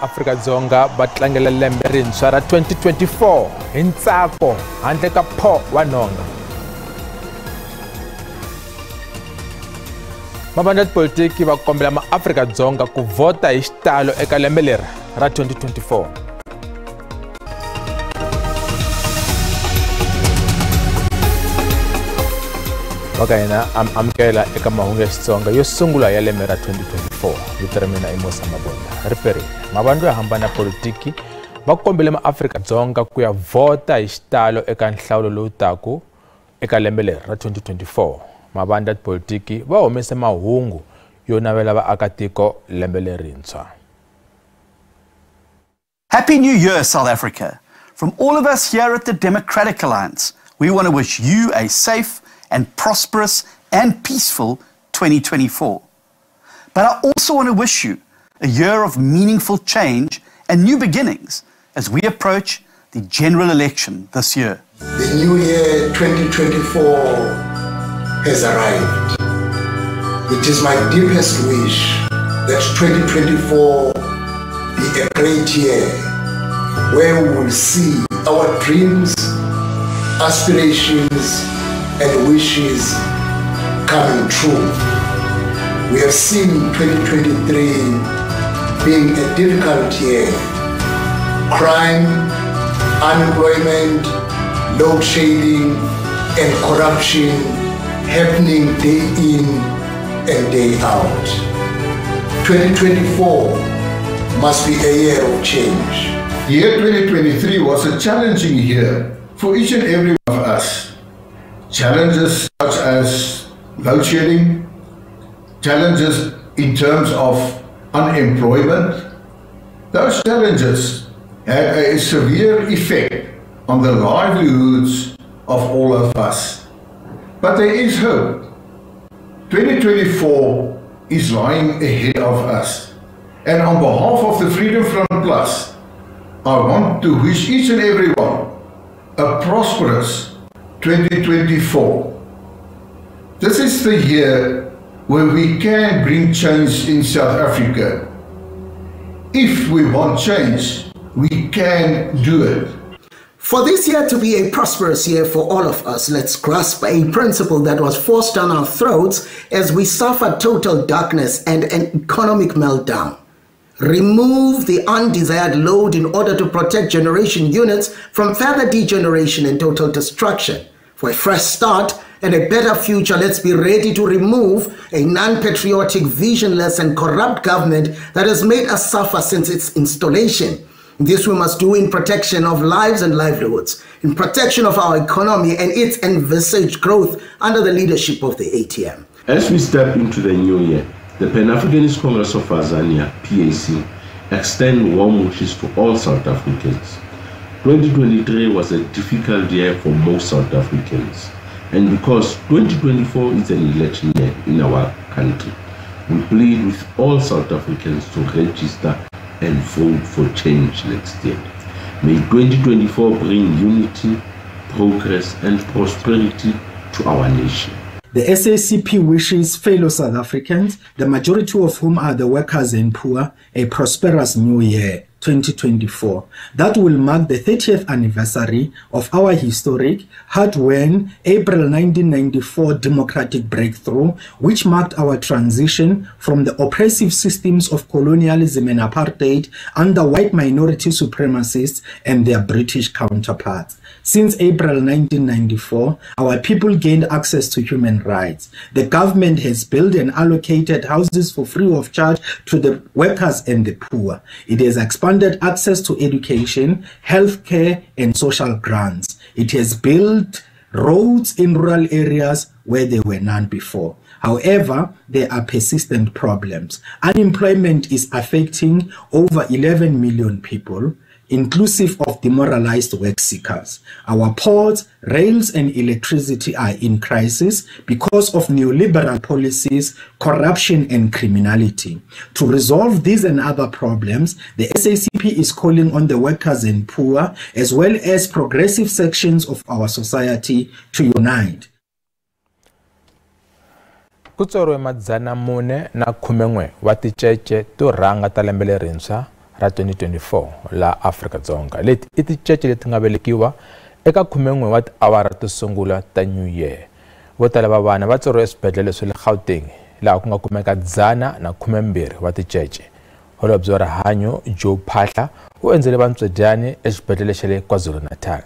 Maafrika-Dzonga va tlangela lembe rintshwa ra 2024 hi ntsako handle ka pho wa nhonga. Mavandla ya tipolitiki va kombela maAfrika-Dzonga ku vhota hi xitalo eka lembe leri ra 2024. Va ka hina amukela eka mahungu ya Xitsonga yo sungula ya lembe ra 2024. Vito ra mina i Musa Mabunda. Ri perile. Mavandla yo hambana politiki va kombele maAfrika-Dzonga ku ya vhota hi xitalo eka nhlawulo lowu taka eka lembe leri ra 2024. Mavandla ya tipolitiki va humese mahungu yo navela vaakatiko lembe lerintshwa. Happy New Year, South Africa. From all of us here at the Democratic Alliance, we want to wish you a safe and prosperous and peaceful 2024. But I also want to wish you a year of meaningful change and new beginnings as we approach the general election this year. The new year 2024 has arrived. It is my deepest wish that 2024 be a great year where we will see our dreams, aspirations, and wishes coming true. We have seen 2023 being a difficult year. Crime, unemployment, load shedding, and corruption happening day in and day out. 2024 must be a year of change. The year 2023 was a challenging year for each and every one of us. Challenges such as load shedding, challenges in terms of unemployment. Those challenges had a severe effect on the livelihoods of all of us. But there is hope. 2024 is lying ahead of us. And on behalf of the Freedom Front Plus, I want to wish each and every one a prosperous 2024. This is the year where we can bring change in South Africa. If we want change, we can do it. For this year to be a prosperous year for all of us, let's grasp a principle that was forced down our throats as we suffered total darkness and an economic meltdown. Remove the undesired load in order to protect generation units from further degeneration and total destruction. For a fresh start and a better future, let's be ready to remove a non-patriotic, visionless and corrupt government that has made us suffer since its installation. This we must do in protection of lives and livelihoods, in protection of our economy and its envisaged growth under the leadership of the ATM. As we step into the new year, the Pan-Africanist Congress of Azania, PAC, extend warm wishes to all South Africans. 2023 was a difficult year for most South Africans, and because 2024 is an election year in our country, we plead with all South Africans to register and vote for change next year. May 2024 bring unity, progress, and prosperity to our nation. The SACP wishes fellow South Africans, the majority of whom are the workers and poor, a prosperous new year, 2024. That will mark the 30th anniversary of our historic, hard-won April 1994 democratic breakthrough, which marked our transition from the oppressive systems of colonialism and apartheid under white minority supremacists and their British counterparts. Since April 1994, our people gained access to human rights. The government has built and allocated houses for free of charge to the workers and the poor. It has expanded access to education, healthcare, and social grants. It has built roads in rural areas where there were none before. However, there are persistent problems. Unemployment is affecting over 11 million people, inclusive of demoralized work seekers. Our ports, rails, and electricity are in crisis because of neoliberal policies, corruption, and criminality. To resolve these and other problems, the SACP is calling on the workers and poor, as well as progressive sections of our society, to unite. Ku tswariwe 411 wa ticece to rhanga ta lembe lerintshwa ra 2024 la Afrika-Dzonga. Leti i ticece leti nga velekiwa eka 11 wa tiawara to sungula ta New Year. Vo tala va vana va tswariwe eswibedhlele swa le Gauteng laha ku nga kumeka 112 wa ticece. Holobye wa Rihanyo Joe Phaahla u endzele vantswedyani exibedhlele xa le KwaZulu-Natal.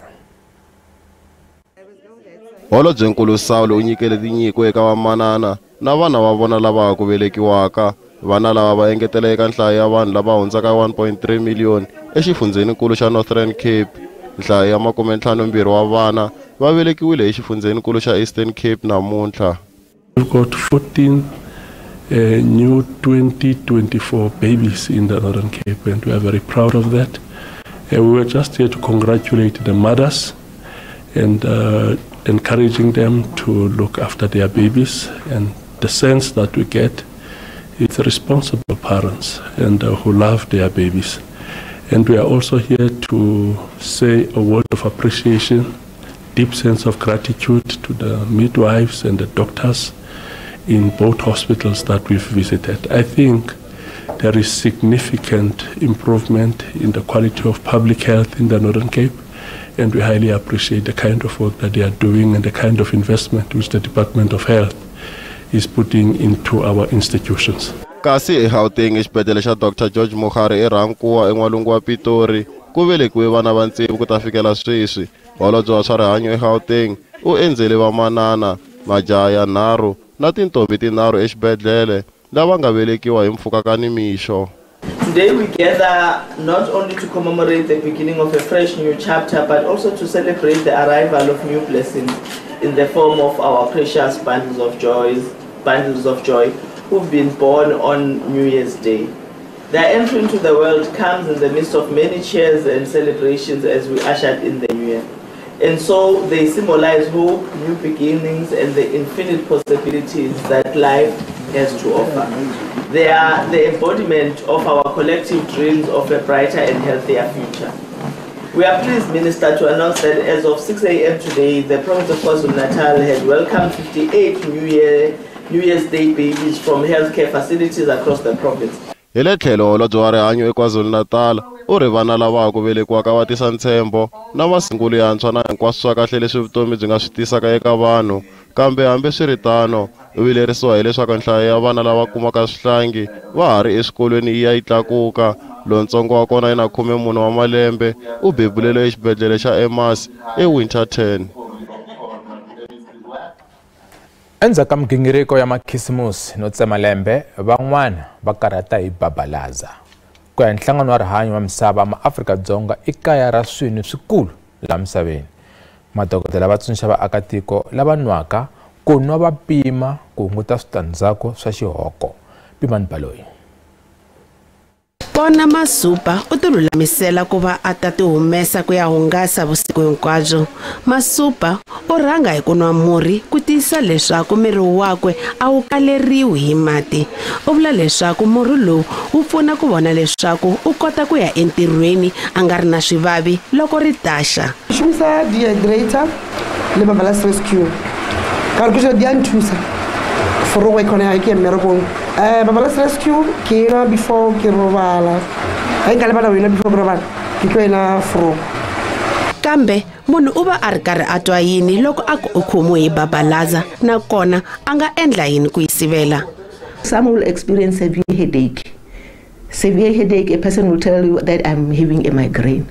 Holobyenkulu Saulo u nyikele tinyiko eka vamanana na vana va vona lava ku velekiwaka. Vana lava va engetela eka nhlayo ya vanhu lava hundzaka 1.3 miliyoni exifundzheninkulu xa Northern Cape. Nhlayo ya 52 wa vana va velekiwile exifundzheninkulu xa Eastern Cape namuntlha. We've got 14 new 2024 babies in the Northern Cape, and we are very proud of that. We were just here to congratulate the mothers and encouraging them to look after their babies, and the sense that we get is responsible parents and who love their babies. And we are also here to say a word of appreciation, deep sense of gratitude to the midwives and the doctors in both hospitals that we've visited. I think there is significant improvement in the quality of public health in the Northern Cape, and we highly appreciate the kind of work that they are doing and the kind of investment which the Department of Health is putting into our institutions. Kasi eGauteng exibedhlele xa Dr. George Mukhari eRankuwa en'walungu wa Pitori ku velekiwe vana va tsevu ku ta fikela sweswi. Holobye wa swa rihanyo eGauteng u endzele vamanana, majaha ya 3 na tintombi tinharhu exibedhlele lava nga velekiwa hi mpfhuka ka nimixo. Today we gather not only to commemorate the beginning of a fresh new chapter, but also to celebrate the arrival of new blessings in the form of our precious bundles of joy who've been born on New Year's Day. Their entry into the world comes in the midst of many cheers and celebrations as we ushered in the new year. And so they symbolize hope, new beginnings, and the infinite possibilities that life has to offer. They are the embodiment of our collective dreams of a brighter and healthier future. We are pleased, Minister, to announce that as of 6 a.m. today, the province of KwaZulu-Natal had welcomed 58 New Year's Day babies from healthcare facilities across the province. Hi le tlhelo holobye wa rihanyo eKwaZulu-Natal u ri vana lava ku velekiwaka va tisa ntshembo na masungulo yantshwa na hinkwaswo swa kahle leswi vutomi byi nga swi tisaka eka vanhu. Kambe hambiswiritano u vilerisiwa hileswaku nhlayo ya vana lava kumaka swihlangi va ha ri eswikolweni yi ya yi tlakuka. Lontsongo wa kona i na 14 wa malembe u bebulele exibedhlele xa Emasi eWinterton. Endzhaku ka migingiriko ya makhisimusi no tsema lembe, van'wana va karhata hi babalaza. Ku ya hi nhlangano wa rihanyo wa misava, maAfrika-Dzonga i kaya ra swinwi swikulu laha misaveni. Madokodela va tsundzuxa vaakatiko lava nwaka ku nwa va pima ku hunguta switandzhaku swa xihoko. Pimani Baloyi. Pona Masupa u tilulamisela ku va a ta tihumesa ku ya hungasa vusiku hinkwabyo. Masupa u rhanga hi ku nwa murhi ku tiyisa leswaku miri wakwe a wu kaleriwi hi mati. U vula leswaku murhi lowu wu pfuna ku vona leswaku u kota ku ya entirhweni a nga ri na swivavi loko ri taxa. Shumisa dehydrator le Babalas Rescue. Ka re ke di a nthusa for go ikona ke mmerekong. Babalas Rescue ke ena before ke robala. Ha nka lebala wena before ke robala ke tlo ena fro. Kambe munhu u va a ri karhi a twa yini loko a ku u khomiwe hi babalaza, nakona a nga endla yini ku yi sivela? Some will experience severe headache. Severe headache, a person will tell you that I'm having a migraine.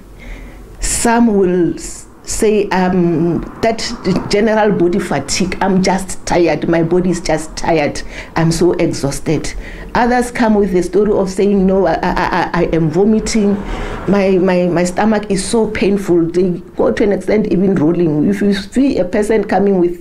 Some will say that general body fatigue, I'm just tired, my body is just tired, I'm so exhausted. Others come with the story of saying, no, I am vomiting, my stomach is so painful. They go to an extent even rolling. If you see a person coming with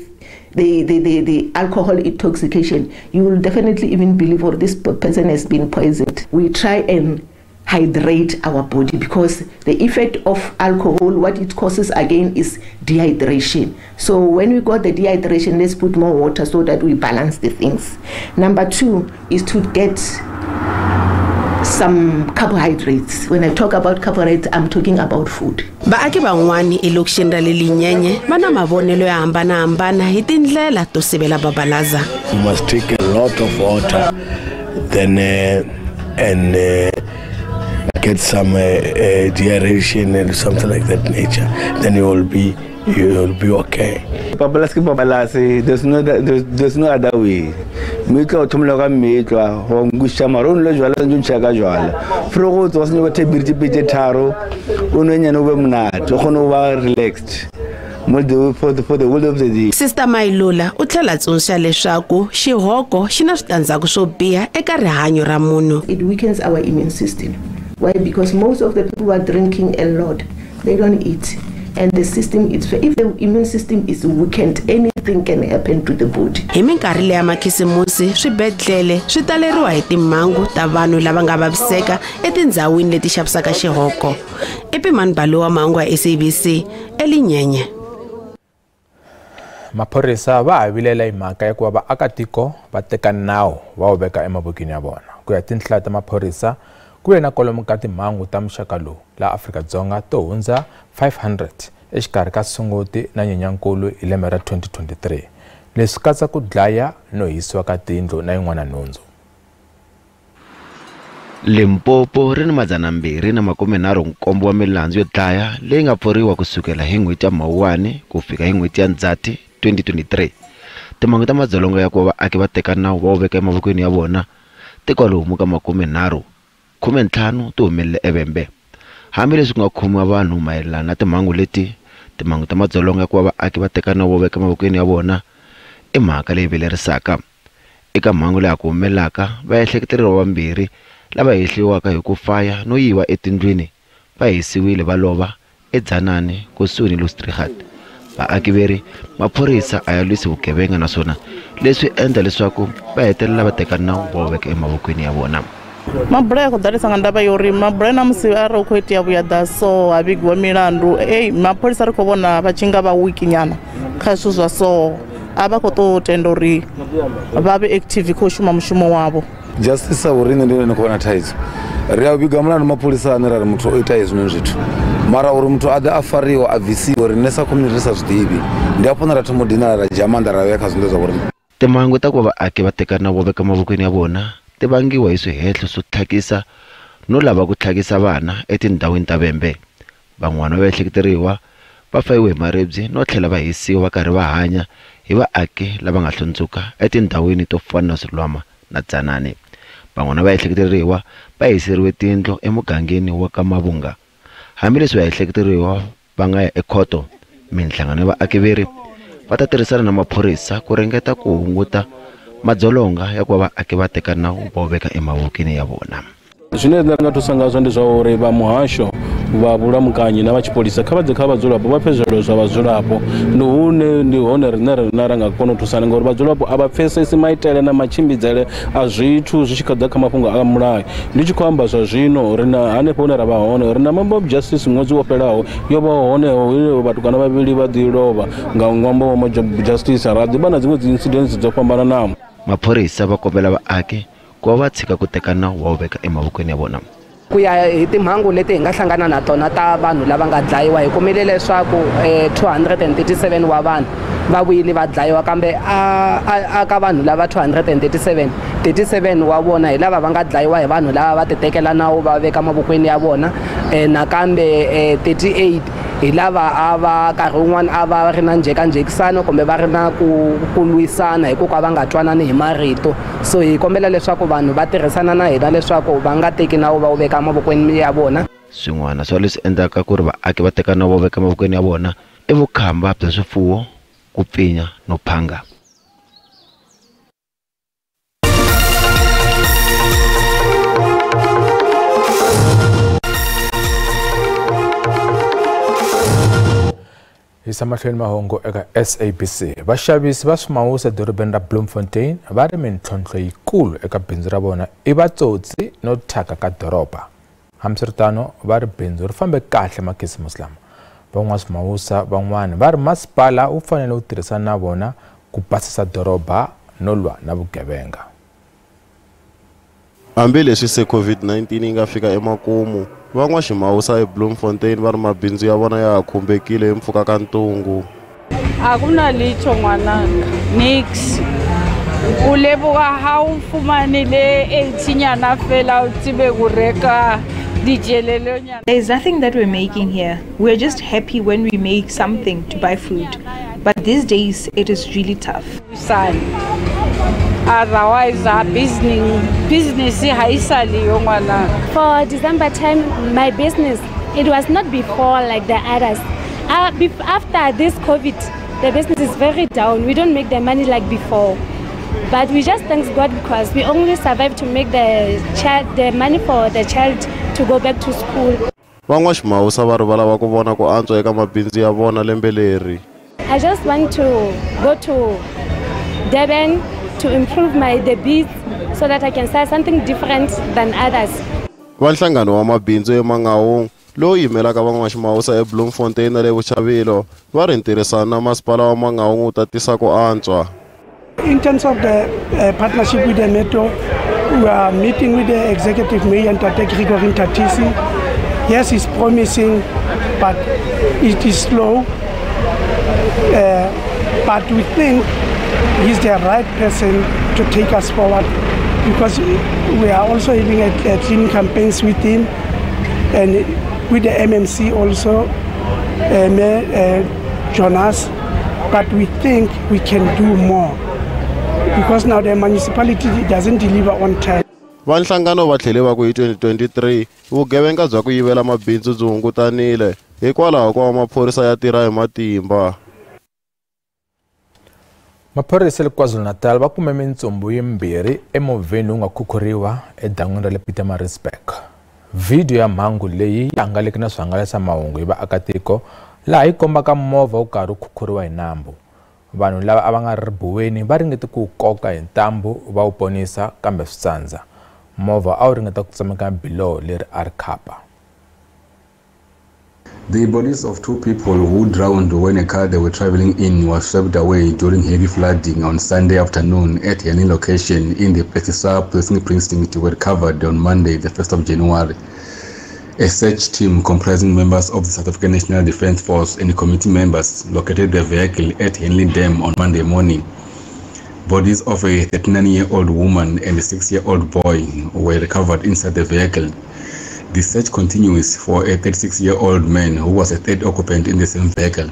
the alcohol intoxication, you will definitely even believe, or this person has been poisoned. We try and hydrate our body, because the effect of alcohol, what it causes again is dehydration. So when we got the dehydration, let's put more water so that we balance the things. Number two is to get some carbohydrates. When I talk about carbohydrates, I'm talking about food. Vaaki van'wani elokixini ra le Linyenye va na mavonelo yo hambanahambana hi tindlela to sivela babalaza. You must take a lot of water, then and get some dehydration and something like that nature. Then you will be okay. Pabalasi, there's no other way. Mitla o ka metlwa go ngusha mara o nle jwala ntse ntsha jwala. Fro go tswa senya bathe biriti pete tharo o nwe nyana o be monate o kgone go ba relaxed. For the world of the day. Sister Mailula u tlhela tsundzuxa leswaku xihoko xi na switandzhaku swo biha eka rihanyo ra munhu. It weakens our immune system. Why? Because most of the people who are drinking a lot, they don't eat. And the system is, if the immune system is weakened, anything can happen to the body. Hi minkarhi leya makhisimusi, swibedhlele swi taleriwa hi timhangu ta vanhu lava nga vaviseka etindhawini leti xavisaka xihoko. Epimani Balowa, mahungu ya SABC, eLinyenye. Maphorisa va ha vilela hi mhaka ya ku va vaakatiko va teka nawu va wu veka emavokweni ya vona. Ku ya tinhla ta maphorisa ku ve na kwalomu ka timhangu ta muxaka lowu laha Afrika-Dzonga to hundza 500 exikarhi ka Sunguti na Nyenyankulu hi lembe ra 2023. Leswi katsa ku dlaya no hisiwa ka tindlu na yin'wana nhundzu. Limpopo ri ni 237 wa milandzu yo dlaya leyi nga pfuriwa kusukela hi n'hweti ya Mawuwani ku fika hi n'hweti ya Ndzhati 2023. Timhangu ta madzolonga ya ku va vaaki va teka nawu va wu veka emavokweni ya vona ti kwalomu ka 30, 15 ti humelele eVhembe. Hambileswi ku nga khomiwa vanhu mayelana na timhangu leti, timhangu ta madzolonga ya ku va vaaki va teka nawu va veka emavokweni ya vona i mhaka leyi vilerisaka. Eka mhangu leyi ha ku humelelaka, vaehleketeleriwa vambirhi lava hehliwaka hi ku faya no yiva etindlwini va hisiwile va lova eDzanani kusuhi ni Lustrigat. Vaaki veri maphorisa a ya lwisi vugevenga naswona leswi endla leswaku va hetelela va teka nawu va wu veka emavokweni ya vona. Mabulayo a khou ḓalesa nga ndavha yo uri mabulayo na musi arali hu khou itea vhuya ḓa so ha vhigiwa milandu, ei mapholisa ri khou vhona vha tshi nga vha wiki nyana kha zwithu zwa so, a vha khou tou tenda uri vha vhe active khou shuma mushumo wavho. Justice sa vhoriṋe ndi ni khou vhona thaidzo. Ri a vhiga mulandu mapholisani ra ri muthu o ita hezwinoni zwithu, mara uri muthu a ḓe a fariwe a bvisiwe riṋe sa community ri sa zwi ḓivhi, ndi hafho ra thoma u dinala ra dzhia maanḓa ra vhea kha zwinḓo zwa vhoriṋe. Timhangu ta ku va vaaki va teka nawu va veka mavokweni ya vona ti vangiwa hi swihehlo swo tlhakisa no lava ku tlhakisa vana etindhawini ta Vhembe. Van'wana va ehleketeriwa va fayiwe hi maribye no tlhela va hisiwa va karhi va hanya hi vaaki lava nga hlundzuka etindhawini to fana na Swilwama na Dzanani. Van'wana va ehleketeriwa va hiseriwe tindlu emugangeni wa ka Mavunga. Hambileswi vaehleketeriwa va nga ya ekhoto, minhlangano ya vaaki veri va ta tirhisana na maphorisa ku ringeta ku hunguta madzolonga ya ku va vaaki va teka nawu va wu veka emavokweni ya vona. Zwine nṋe nga thusa ngazwo ndi zwa uri vha muhasho vha vhulamukanyi na vha tshipholisa kha vha ḓe kha vhadzulapo vha pfe zwililo zwa vhadzulapo, ndi hune ndi hone riṋe ra nga kona u thusana ngori vhadzulapo a vha pfesesi maitele na matshimbidzele a zwithu zwi tshi khou ḓa kha mafhungo a mulayo. Ndi tshi khou amba zwa zwino ri na hanefho hune ra vha hone ri na mob justice ṅwedzi wo fhelaho yo vha hone hune vhatukana vhavhili vha ḓi lovha nga ṅwambo wa mob justice, ra ḓi vha na dziṅwe dzi incidents dzo fhambananaho. Maphorisa va kombela vaaki ku va va tshika ku teka nawu va wu veka emavokweni ya vona. Ku ya hi timhangu leti hi nga hlangana na tona ta vanhu lava nga dlayiwa, hi kumile leswaku 237 wa vanhu va vuyile va dlayiwa, kambe a ka vanhu lava 237, 37 wa vona hi lava va nga dlayiwa hi vanhu lava va titekela nawu va veka mavokweni ya vona, nakambe 38 hi lava a va nkarhi wun'wani a va ri na njhekanjhekisano kumbe va ri na ku lwisana hikuva va nga twanani hi marito. So hi kombela leswaku vanhu va tirhisana na hina leswaku va nga teki nawu va wu veka mavokweni ya vona. Swin'wana swa leswi endlaka ku ri vaaki va teka nawu va veka mavokweni ya vona i vukhamba bya swifuwo, ku pfinya no phanga. Hisa mahlweni mahungu eka SABC. Vaxavisi va swimawusa edorobeni ra Bloemfontein va ri mintlhontlho yikulu eka bindzu ra vona i vatsotsi no thyaka ka doroba. Hambiswiritano va ri bindzu ri fambe kahle makhisimusi lama. Van'waswimawusa van'wana va ri masipala wu fanele wu tirhisana na vona ku basisa doroba no lwa na vugevenga. Hambileswi se COVID-19 yi nga fika emakumu, van'waswimawusa eBloemfontein va ri mabindzu ya vona ya ha khumbekile hi mpfhuka ka ntungu. Akuna litho ngwanaka, nix. O leboga ha o fumane le 18 nyana fela o tsebe go reka There's nothing that we're making here. We're just happy when we make something to buy food. But these days, it is really tough. Otherwise, our business. For December time, my business, it was not before like the others. After this COVID, the business is very down. We don't make the money like before. But we just thank God because we only survive to make the money for the child to go back to school. Van'waswimawusa va ri va lava ku vona ku antswa eka mabindzu ya vona lembe leri. I just want to go to Durban to improve my beads so that I can sell something different than others. Va nhlangano wa mabindzu eMangaung lowu yimelaka van'waswimawusa eBloemfontein na le Botshabelo va ri ntirhisano na masipala wa Mangaung wu ta tisa ku antswa. In terms of the partnership with the Metro, we are meeting with the executive mayor, Ntate Gregory Nthatisi. Yes, it's promising, but it is slow. But we think he's the right person to take us forward because we are also having a cleaning campaigns with him and with the MMC also, Mayor Jonas. But we think we can do more because now the municipality doesn't deliver on time. Va nhlangano va tlhele va ku hi 2023 vugevenga bya ku yivela mabindzu byi hungutanile hikwalaho ko va maphorisa ya tirha hi matimba. Maphorisa le KwaZulu-Natal va kume mintsumbu yimbirhi emovheni lowu nga khukhuriwa edan'wini ra le Pietermaritzburg. Vhidiyo ya mhangu leyi yi hangaleke na swihangalasamahungu hi vaakatiko laha yi kombaka movha wu karhi wu khukhuriwa hi nambu. Vanhu lava a va nga ri ribuweni va ringete ku wu koka hi ntambu va wu ponisa kambe swi tsandza. Movha a wu ringeta ku tsemeka biloho leri a ri khapa. The bodies of two people who drowned when a car they were traveling in was swept away during heavy flooding on Sunday afternoon at any location in the Plessislaer Policing Precinct were recovered on Monday, the 1st of January. A search team comprising members of the South African National Defence Force and committee members located the vehicle at Henley Dam on Monday morning. Bodies of a 39-year-old woman and a 6-year-old boy were recovered inside the vehicle. The search continues for a 36-year-old man who was a third occupant in the same vehicle.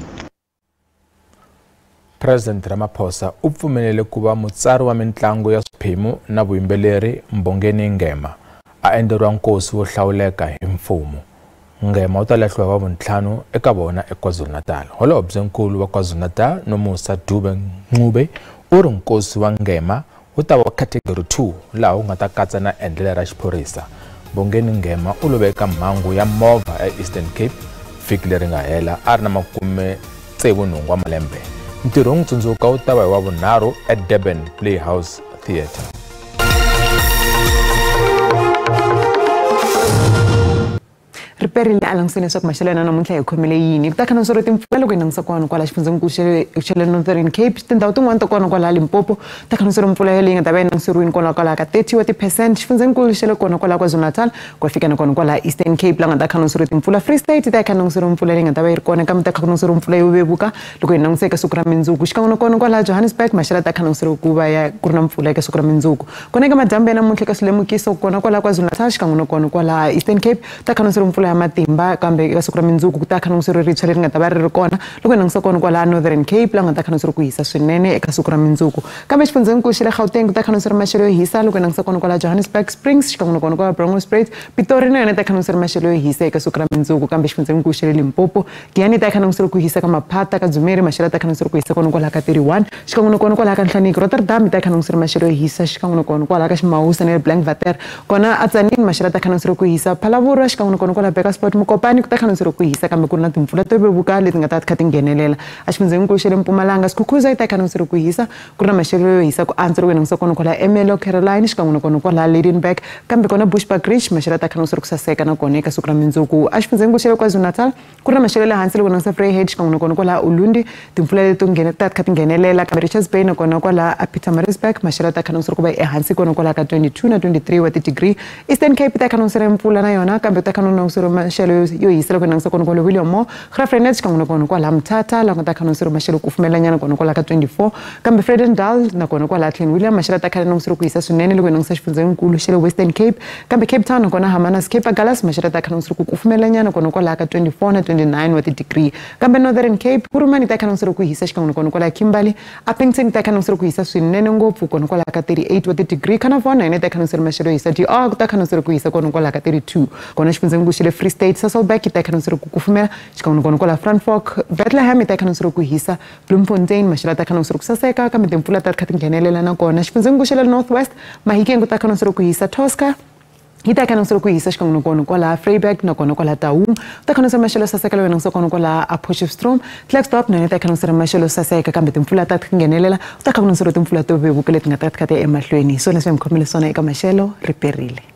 President Ramaphosa u pfumelele ku va mutsari wa mintlangu ya swiphemu na vuyimbeleri Mbongeni Ngema a endleriwa nkosi wo hlawuleka hi mfumo. Ngema u ta lahliwa wa vuntlhanu eka vona eKwaZulu-Natal. Holobyenkulu wa KwaZulu-Natal Nomusa Dube Ncube u ri nkosi wa Ngema wu ta va category 2 laha wu nga ta katsa na endlelo ra xiphorisa. Mbongeni Ngema u love eka mhangu ya movha eEastern Cape vhiki leri nga hela a ri na 68 wa malembe. Ntirho wo n'wi tsundzuka wu ta va hi wa vunharhu eDurban Playhouse Theatre. Riperile a langutiseni leswaku maxelo ya namuntlha hi khomele yini ku ta kha naswona timpfula loko hi langutisa kona kwala xifundzenikulu xa le Northern Cape tindhawu tin'wani ta kona kwala Limpopo ta kha naswona mpfula yaleyi nga ta va yi languseriwile kona kwala ka 30 wa ti-percent xifundzenikulu xa le kona kwala KwaZulu-Natal ku fika na kona kwala Eastern Cape la nga ta kha naswona timpfula Free State ta kha naswona mpfula leyi nga ta va yi ri kona kambe ta kha naswona mpfula yo vevuka loko hi langutisa eka siku ra mundzuku xikan'we na kona kwala Johannesburg maxelo ta kha naswona ku va ya ku ri na mpfula eka siku ra mundzuku kona eka madyambu ya namuntlha eka swilemukiso kona kwala KwaZulu-Natal xikan'we na kona kwala Eastern Cape ta kha naswona mpfula ya matimba kambe eka siku ra mundzuku ku ta kha languseriwa ritshwa leri nga ta va ri ri kona loko hi langutisa kona kwala Northern Cape la nga ta kha languseriwa ku hisa swinene eka siku ra mundzuku kambe xifundzenikulu xa le Gauteng ku ta kha languseriwa maxelo yo hisa loko hi langutisa kona kwala Johannesburg Springs xikan'we na kona kwala Bronkhorstspruit Pretoria na yona ta kha languseriwa maxelo yo hisa eka siku ra mundzuku kambe xifundzenikulu xa le Limpopo Giyani ta kha languseriwa ku hisa ka Maphata ka Dzumeri maxelo ta kha languseriwa ku hisa kona kwala ka 31 xikan'we na kona kwala ka Nhlaniki Rotterdam ta kha languseriwa maxelo yo hisa xikan'we na kona kwala ka Ximawusa na le Blankwater kona Atsanini maxelo ta kha languseriwa ku hisa Phalaborwa xikan'we na kona kwala Burgersfort Mokopane ku ta kha languseriwa ku hisa kambe ku ri na timpfula to vevuka leti nga ta kha ti nghenelela exifundzhenikulu xa le Mpumalanga Skukuza yi ta kha languseriwa ku hisa ku ri na maxelo yo hisa ku antswa loko hi langutisa kona kwala Ermelo Caroline xikan'we na kona kwala Lydenburg kambe kona Bushbuckridge maxelo ta kha languseriwa ku saseka na kona eka siku ra mundzuku exifundzhenikulu xa le KwaZulu-Natal ku ri na maxelo ya le hansi loko hi langutisa Vryheid xikan'we na kona kwala Ulundi timpfula leti ta kha ti nghenelela kambe Richards Bay na kona kwala Pietermaritzburg maxelo ta kha languseriwa ku va ehansi kona kwala ka 22 na 23 wa ti-degree Eastern Cape ta kha languseriwa mpfula na yona kambe ta kha languseriwa maxelo maxelo yo hisa loko hi langutisa kona kwale William Moore, Graaff-Reinet xikan'we na kona kwala Mthatha laha ku nga ta kha ku maxelo kufumelanyana kona kwala ka 24, kambe Vredendal na kona kwala Clan William maxelo ta khale na ku hisa swinene loko hi langutisa xifundzankulu xa le Western Cape, kambe Cape Town nakona Hermanus Cape Agulhas maxelo ta khale na ku kufumelanyana kona kwala ka 24 na 29 wa ti-degree, kambe Northern Cape Kurumani ta khale na ku hisa xikan'we na kona kwala Kimberley, Upington ta khale na ku hisa swinene ngopfu kona kwala ka 38 wa ti-degree, Carnarvon na yona ta khale na maxelo hisa DR ku ta khale na ku hisa kona kwala ka 32, kona xifundzankulu xa le Free State Sasolburg ta khale na ku kufumela xikan'we na kona kwala Frankfort, Bethlehem ta khale na ku hisa, Bloemfontein maxelo ta khale na ku saseka kambe timpfula ta kha ti nghenelela na kona xifundzankulu xa le North West Mahikeng ku ta khale na ku hisa, Tosca yi ta khale na ku hisa xikan'we na kona kwala Vryburg na kona kwala Taung, ta khale na maxelo saseka loko hi kona kwala Potchefstroom, Klerksdorp na yona ta khale na maxelo saseka kambe timpfula ta nghenelela, ta khale na timpfula to vevuka leti nga ta kha ti ya emahlweni. Hi swona leswi hi mi khomele swona eka maxelo riperile.